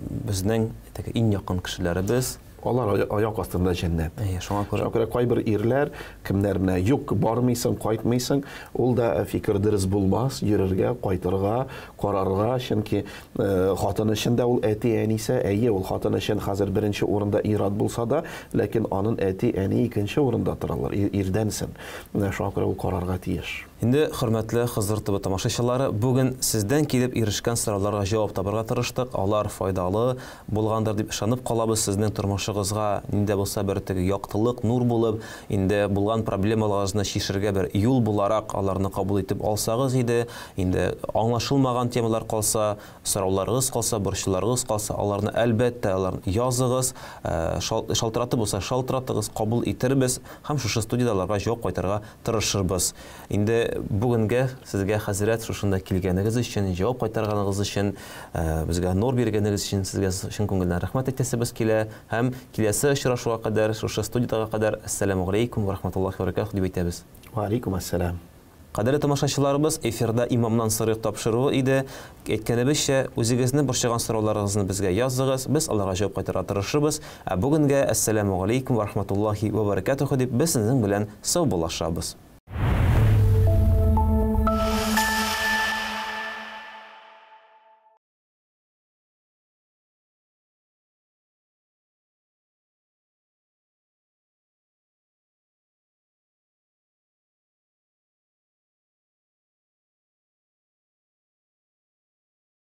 Speaker 1: безнең теге иң якын кешеләребез.
Speaker 2: Алар аяк астында җәннәт.
Speaker 1: Әйе, шуңа күрә.
Speaker 2: Шуңа күрә кайбер ирләр, кемнәр менә юк, бармыйсың, кайтмыйсың, ул да фикер дөрес булмас, йөрергә, кайтырга, карарга, чөнки хатын өчен дә ул әти-әнисе, әйе, ул хатын өчен хәзер беренче урында ир-ат булса да, ләкин аның әти-әни икенче урында торалар, ирдәнсен. Менә шуңа күрә ул карарга тиеш.
Speaker 1: Инде, хөрмәтле Хозур ТВ тамашачылары, бүген сездән килеп ирешкән сорауларга җавап табарга тырыштык. Алар файдалы булгандыр дип ышанып калабыз. Сезнең тормышыгыз тормышыгызга нинди дә булса бер теге яктылык, нур булып, инде булган проблемаларыгызны чишергә бер юл буларак аларны кабул итеп алсагыз иде. Инде аңлашылмаган темалар калса, сорауларыгыз калса, борчуларыгыз калса, аларны, әлбәттә, аларны языгыз, шалтыратып булса шалтыратыгыз, кабул итербез һәм шушы студиядә аларга җавап кайтарырга тырышырбыз. Инде бүгенгә сезгә, хәзрәт, шушында килгәнегез өчен, җавап кайтарганыгыз өчен, безгә нур биргәнегез өчен сезгә чын күңелдән рәхмәт әйтәсебез килә һәм киләсе очрашуга кадәр, шушы студиядәге кадәр, әссәламү галәйкүм вә рахматуллаһи вә бәрәкәтүһ дип әйтәбез.
Speaker 2: Вә алейкүм әссәлам.
Speaker 1: Кадерле тамашачыларыбыз, эфирда Имамнан сорыйк тапшыруы иде. Әйткәнебезчә, үзегезне борчыган сорауларыгызны безгә языгыз, без аларга җавап кайтарырга тырышырбыз. Ә бүгенгә әссәламү галәйкүм вә рахматуллаһи вә бәрәкәтүһ дип без сезнең белән саубуллашабыз.